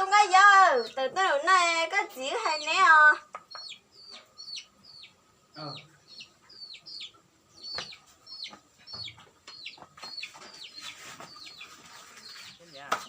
Tub Nkaj Yawg, tawm tuaj lawm na, koj txiv wb hais neb os.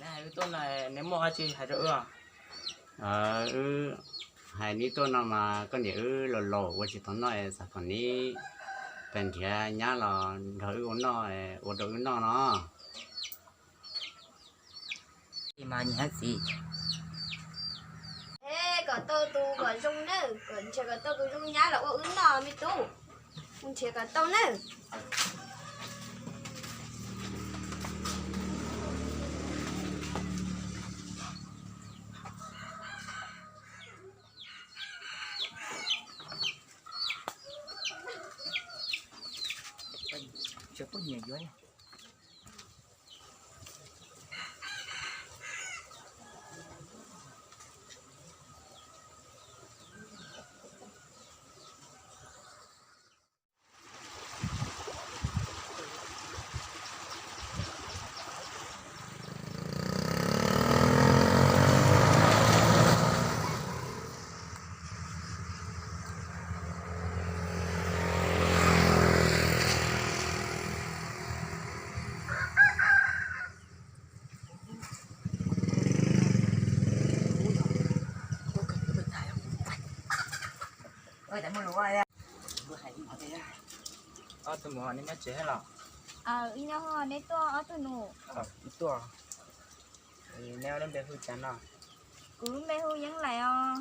Neb hais wb tuaj no, neb muaj dab tsi hais rau wb? Wb hais neb tuaj no mas koj niam wb laus laus ua tsis tau noj, xav kom neb pab nrhiav nyab los nrog wb ua noj, ua rau wb noj no. Es kom tau tus kom zoo nawb, kom nrhiav kom tau tus zoo nyab los ua wb noj me tub. Nrhiav kom tau nawb. Ob tug muam, neb nyob tsev los? Wb nyob, neb tuaj ob tug nus? Wb tuaj. Neb lub npe hu cas no? Kuv lub npe hu Yeeb Lais os.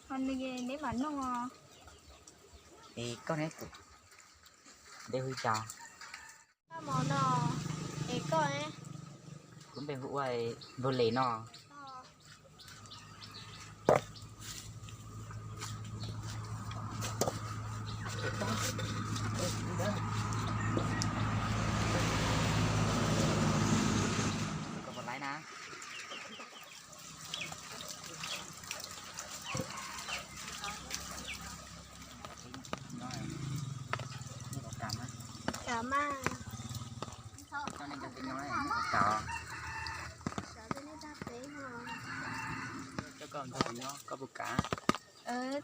Ho nws neb mam nug os. Es koj ne? Npe hu cas? Mos no. Es koj ne? Kuv npe hu ua Npug Lis no. Kam mas. Koj puas kam?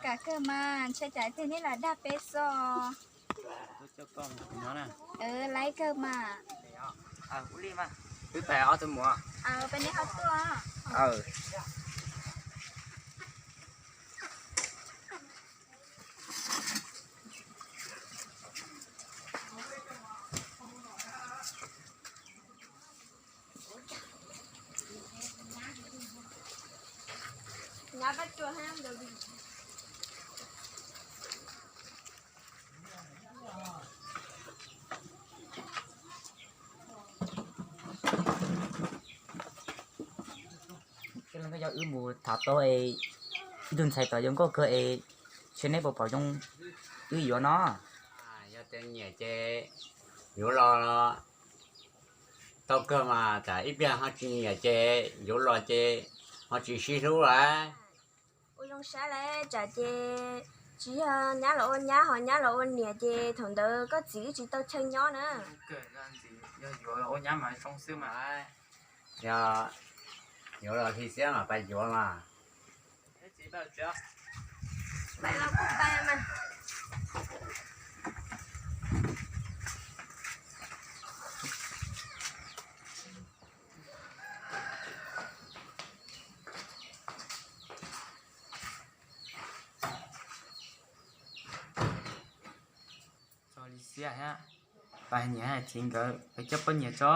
Kam kawg mas, ntshai tsam tias neb lam dag peb xwb. Laib kawg mas. Wb pab ob tug muam. Pab neb ho tuaj. Yog wb mus tham tau es ib tug ntxhais tom zoo nkauj kawg es, seb neb puas pom zoo wb yuav no. Yog tias nyiam ces yuav los tau kawg mas, tsam ib pliag ho tsis nyiam ces yuav los ces ho tsis sib hlub lawm. Ua zoo saib lawm, tsam ces tsis yog nyab los ua nyab, ho nyab los ua niam ces thaum ntawd koj txiv wb tsis tau chaw nyob na. Yog yuav los ua nyab mas zoo xwb mas. Yog yuav los Hli Xiab mas pais yuav mas. Txog Hli Xiab thiab, pab nyiam hais thiv nkawd pab coj poj niam tso.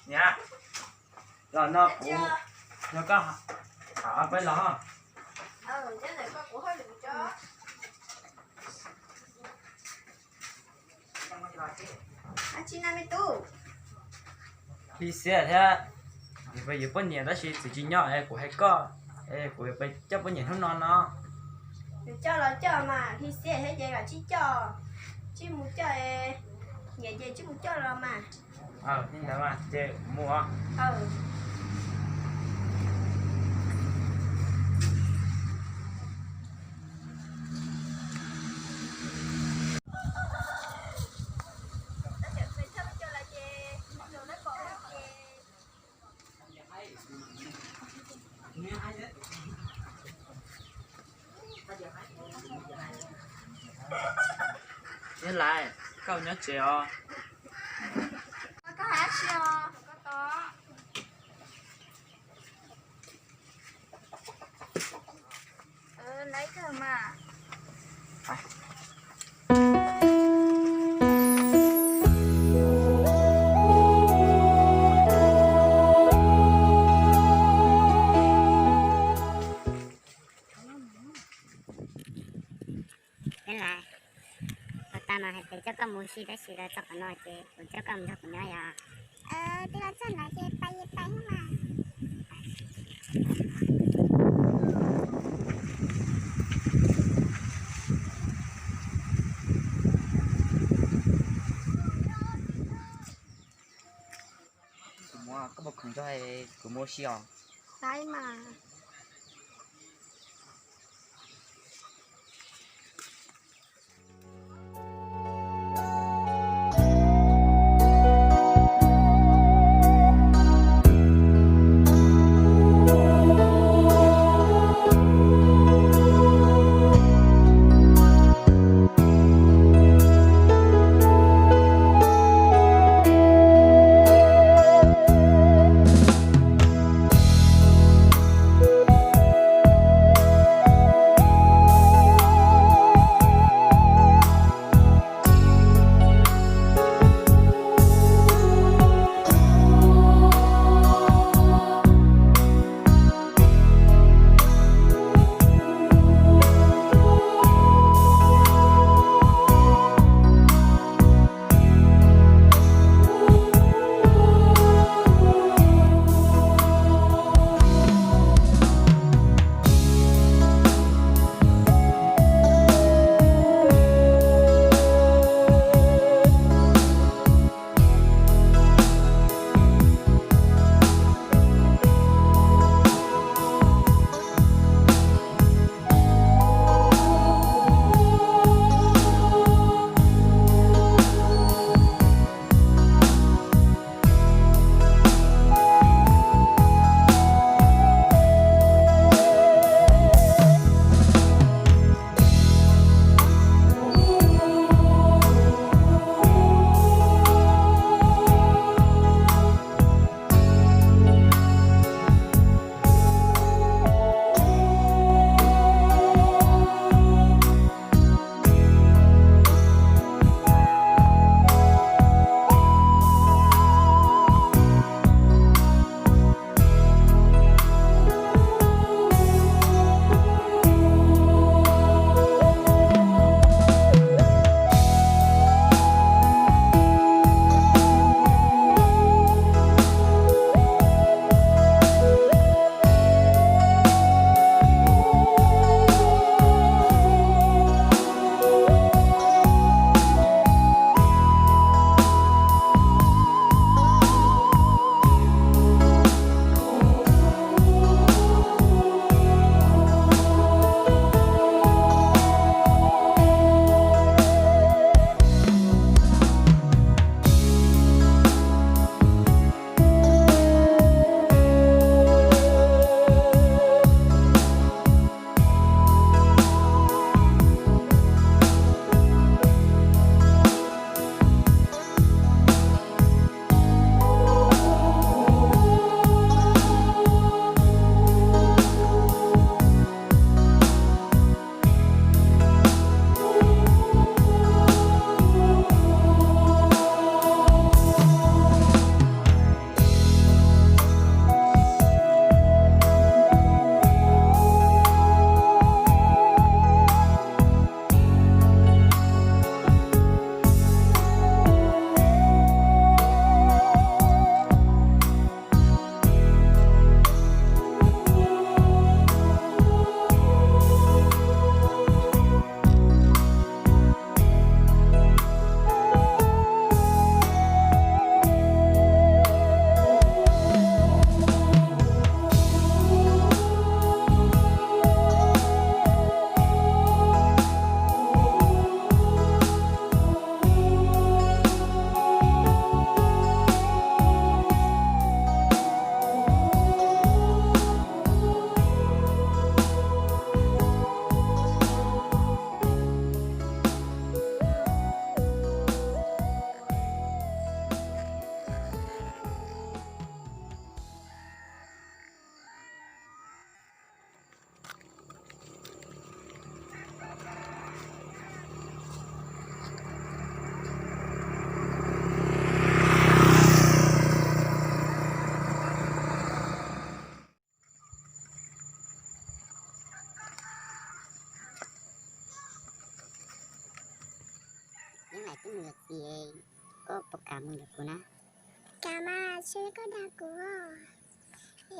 Niam, los no kuv nrog koj tham ob peb los. Hli Xiab thiab, yuav poj niam tab sis txiv tsis nyob es kuv hais koj, es kuv yuav pab coj poj niam hnub no no. Coj los coj mas, Hli Xiab thiab ces kom tsib coj, tsib mus coj, nyiam ces tsib mus coj los mas. Li ntawd mas ces mus os. Neb Lais, koj nyob tsev os? Koj hais dab tsi os? Koj tod. Lawv ib tug mas. Neb Lais, puas tas mas hais tias coj koj mus ua si tab sis los txog qhov no ces kuv coj koj mus nrog kuv nyob yom? Twb los txog ntawd ces pais ces pais mas. Kuv muab koj puas khoom nrog kuv mus ua si os? Tau mas. Yog txiv, koj puas kam mus yuav kuv na? Kam mas, seb koj dag kuv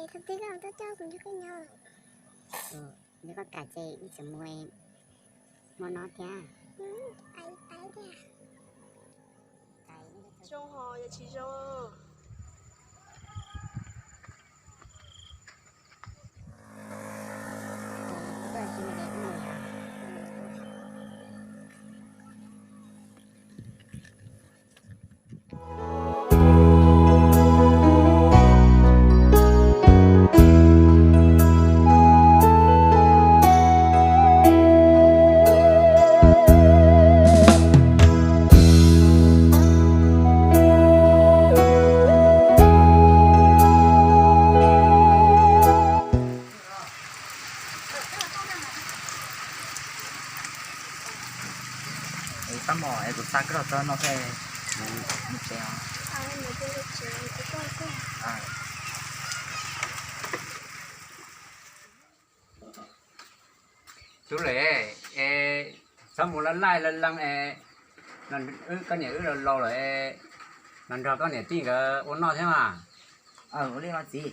es thaum twg koj tuaj coj kuv nrog koj nyob. Yog koj kam ces wb tseem mus hmo no thiab. Zoo ho yog tsis zoo? Tab mom es kuv xa koj los txog no thiab, kuv mus tsev os. Tub Lem, es txhob mus laj laj lees lees es, koj niam wb laus laus lawm es, los nrog koj niam tij nkawd ua noj thiab mas. Ua li no txiv.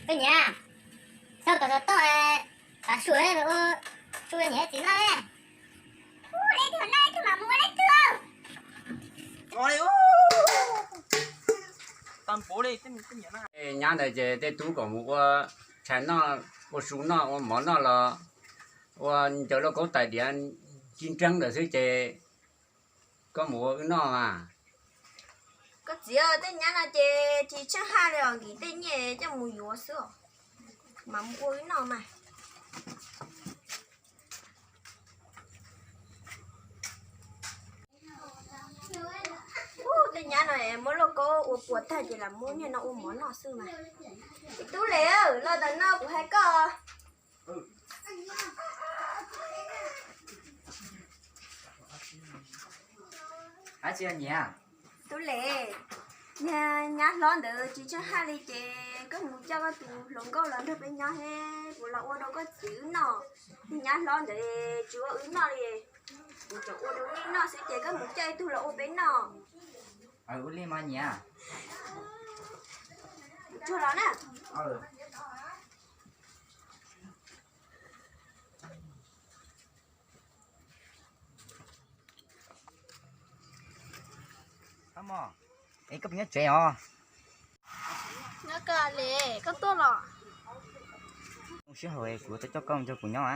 Koj niam, txhob kom txog toj, tav su ua su niam txiv noj. Nyab ntawd ces tej tub kom mus ua tshais noj, ua su noj, ua mov noj los ua ncaws lauj kaub tais diav ntsis nreeg ntawd xwb ces koj mus ua wb noj mas. Koj txiv, tej nyab no ces tsis tsheej haj li os, nkim tej nyiaj coj mus yuav xwb os, mas mus ua wb noj mas. Tej nyab no muab lauj kaub ua puas tag ces lam muab niaj no ua mov noj xwb mas. Tub Lem, los ntawm no kuv hais koj. Tub Lem, nyab hlob ntawd tsis tsheej haj li ces koj mus coj koj tus hluas nkauj los nrog peb nyob thiab, kuv los ua rau koj txiv wb noj. Nyab hlob ntawd tsis ua wb noj li, kuv tseem ua rau nej noj xwb ces koj mus coj ib tug los ua peb noj. Ua li mas niam. Tsuag los na. Es koj puas nyob tsev os? Nyob koj li, koj tuaj los? Sij hawm kuv tau coj koj nrog kuv nyob.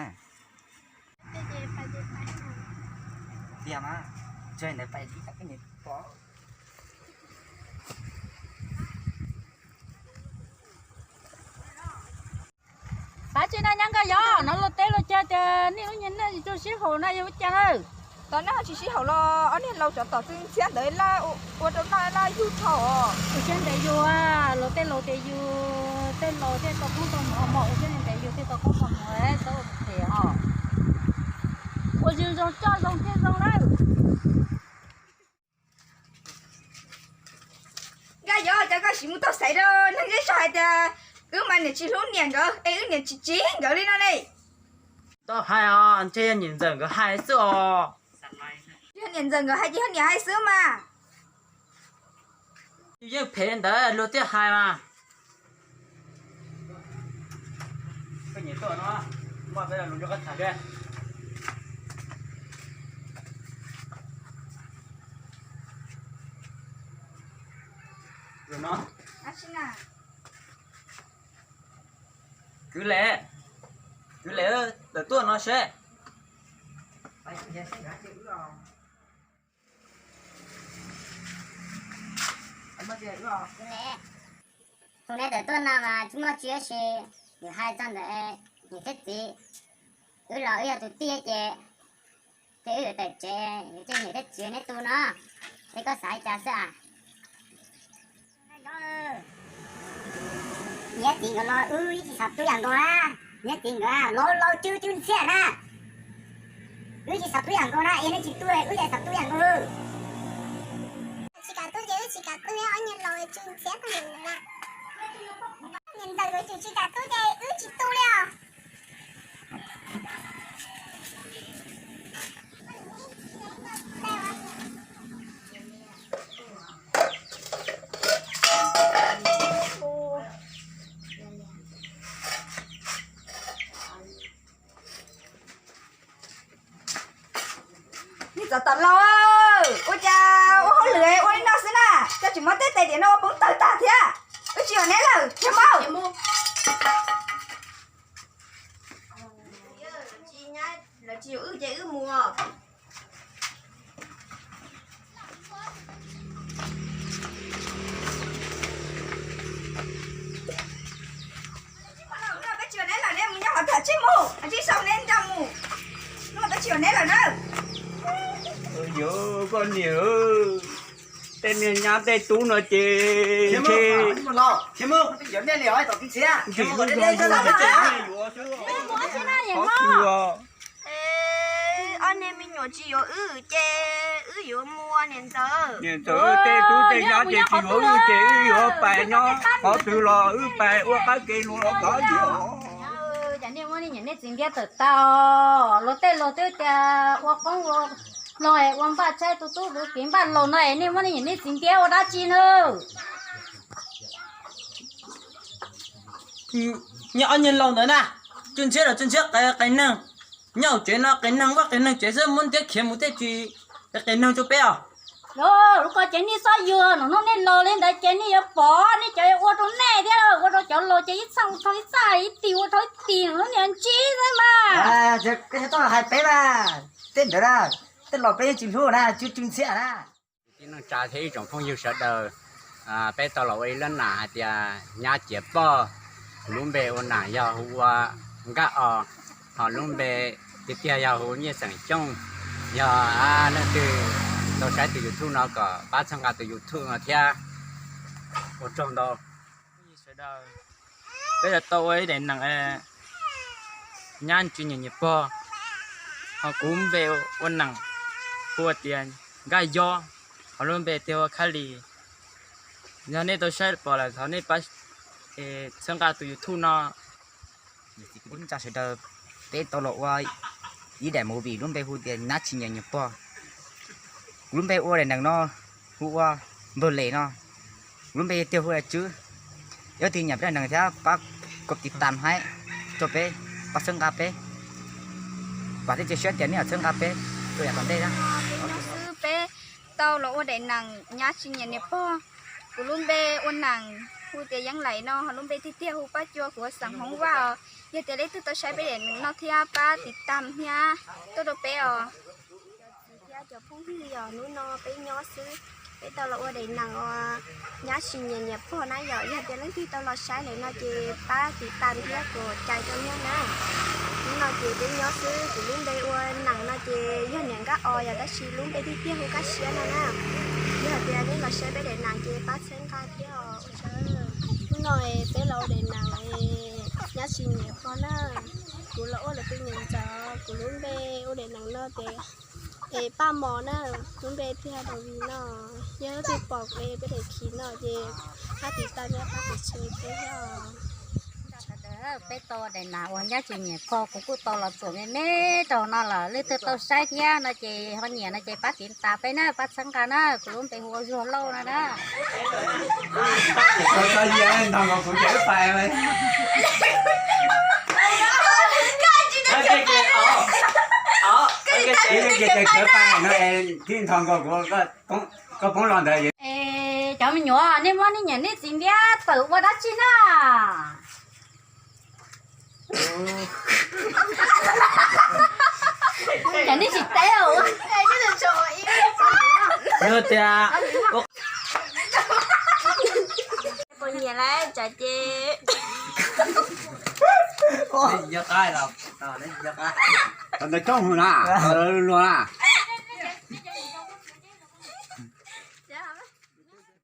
Tiag mas, ntshe ntawd pais ib tag koj niam pom. Tab tsis na nyab nkauj yog no luag tej luag cav tias nej lub niag neej tsis tshua sib haum na yog ua cas na? Tab nej ho tsis sib haum los ob niag laus cov tom tw ntxhiab ntawd laj ua rau laj laj yug dhau. Ua siab ntev yug, luag tej laus tias yug tej laus thiaj tau koob tau hmoov mog, ua siab ntev yug thiaj tau koob tau hmoov, txhob ua phem os. Ua zoo zoo coj zoo thiaj zoo lawm. Nkauj yog cov koj sim mus tau xaiv rau neeg zej zog hais tias wb mas niam tsis hlub niam nkawd es wb niam tsis txib nkawd li no ne. Tau hais os, ntshe yog niam ntxawm nkawd hais xwb os. Yog niam ntxawm nkawd hais ces yog niam hais xwb mas. Yeej phem ntawd luag thiaj hais mas. Koj niam tuaj no, muaj peb lo lus nrog koj tham thiab. Kwv Lem, Kwv Lem, tawm tuaj no seb. Tus neb tawm tuaj no mas tsis muaj tsi tab sis yus hais txog ntawm niam thiab txiv, wb los wb yog tus tij ces, ces wb yuav tawm tsev, ces niam thiab txiv neb tu no, es koj xav li cas xwb a? Niam txiv nkawd los wb tsis xav tu yam nkaus na. Niam txiv nkawd laus laus tsw tsw ntxhiab na. Wb tsis xav tu yam nkaus na, es nej tsis tu wb yeej xav tu yam nkaus. Tsis kam tu ces wb tsis kam tu, ob niag laus tsw ntxhiab poj niam na. Niam ntxawm yuav tsum tsis kam tu ces wb tsis tu li os. Niam ntxawm tom laus, ua cas ua hauj lwm ua li no xwb na, koj tsis muab tej tais diav no ua poob tawg tag thiab. Wb tsis yuav neb lawm, khiav mus. Lawv tsis yuav wb ces wb mus. Peb tsis yuav neb lawm, neb mus nyob qhov twg, tsij mus, tsij sau neb nrog mus. Hnub no peb tsis yuav neb lawm na. Yuav koj niam, tej niag nyab tej tub no ces ntshe ntshe wb yuav xwb, qhov twg os. Ob niag me nyuam tsis yuav wb ces wb yuav mus niam ntxawm. Niam ntxawm, tej tub tej nyab ces tsis yuav wb ces wb yuav pais nyob qhov twg los wb pais ua qab ke los tod. Cas nej muab nej niam nej txiv ntiab tawm tag, luag tej laus twb tias ua qoob ua loo es ua npaj tshaib, tu tub tu kiv npaj laus no es nej muab nej niam nej txiv ntiab ua dab tsi na? Nyob ob niag laus ntawd na, tsuj ntshiab los tsuj ntshiab qias neeg. Nyob hauv tsev no qias neeg vaj qias neeg tsev xwb, muab ntiab khiav mus tej tsis qias neeg rau peb os. Lub ko ces nej txhob yws, hnub no nej laus li ntawd ces nej yuav pom nej cov ua rau nej thiab, ua rau cov laus ces ib txhaj ua rau ib txhaj, ib tig ua rau ib tig, hnub niag ntsib xwb mas. Koj txhob hais peb mas, tej ntawd na, tej laus peb yeej tsis hlub na, tsuj tsuj ntshiab na. Tij neej tsa thiab ib tsoom phooj ywg sawv daws, peb tau los ua ib lub nam hais tias nyab ciav pog. Kuv lub npe ua nam yog hu ua Nkaj Os, ho lub npe tiag tiag yog hu Nyiaj Xeem Xyooj. Yog leej twg tau saib tus YouTube no kom pab txhawb nqa tus YouTube no thiab. Ua tsaug ntau. Peb tau ua ib daim nees nyab tsis nyiam niam pog, ho kuv lub npe ua nees hu tias Nkaj Yob, ho lub npe tiag ua Khab Lis. Yog nej tau saib pom lawm thov nej pab txhawb nqa tus YouTube no. Ua tsaug sawv daws, peb tau los ua ib daim movie lub npe hu tias nyab tsis nyiam niam pog. Kuv lub npe ua daim nees no hu ua Npawg Lem no. Kuv lub npe tiag hu ua Tswb. Yog leej twg nyiam peb daim nees thiab pab kov tiv tam hais rau peb, pab txhawb nqa peb, vam thiab cia siab tias nej yuav txhawb nqa peb rau yav tom ntej na. Xwb peb tau los ua daim nees nyab tsis nyiam niam pog. Kuv lub npe ua nees hu tias Yeeb Laim no, ho lub npe tiag tiag hu Paj Cua, kuv ua xeem Hmoob Vaj os. Yog tias leej twg tau saib peb daim nees no thiab pab tiv tam thiab tuaj rau peb os. Cov txiv thiab cov phooj ywg, yog hnub no peb nyob xwb, peb tau los ua daim nees uas nyab tsis nyiam niam pog na yom. Yog tias leej twg tau los saib lawm no ces pab tiv tam thiab kom cais rau nyab na. Hnub no ces peb nyob xwb, kuv lub npe ua nees no ces yog niam Nkaj Os yom, tab sis lub npe tiag tiag hu Kab Siab no na. Yog tias nej los saib peb daim nees ces pab txhawb nqa thiab os. Hnub no peb los ua daim nees nyab tsis nyiam pog na. Kuv los ua lawv tus niam ntxawm, kuv lub npe ua daim nees no ces es Paj Mos na, lub npe tiag Davis no. Yog leej twg pom kuv peb daim khiv no ces pab tiv tam thiab pab subscribe peb thiab os. Peb tau daim nees uas nyab tsis nyiam pog, kuv kuj tau los txuam me me rau no lawm, leej twg tau saib thiab no ces ho nyiam no ces pab tiv tam peb na, pab txhawb nqa na, kuv lub npe hu ua Zuag Lauj no na. Es cov me nyuam, nej muab nej niam nej txiv ntiab tawm ua dab tsi na? Cas nej tsis teb os? Yog tias puas nyiam lawm tsam ces ntawd coob hwv na, luag na.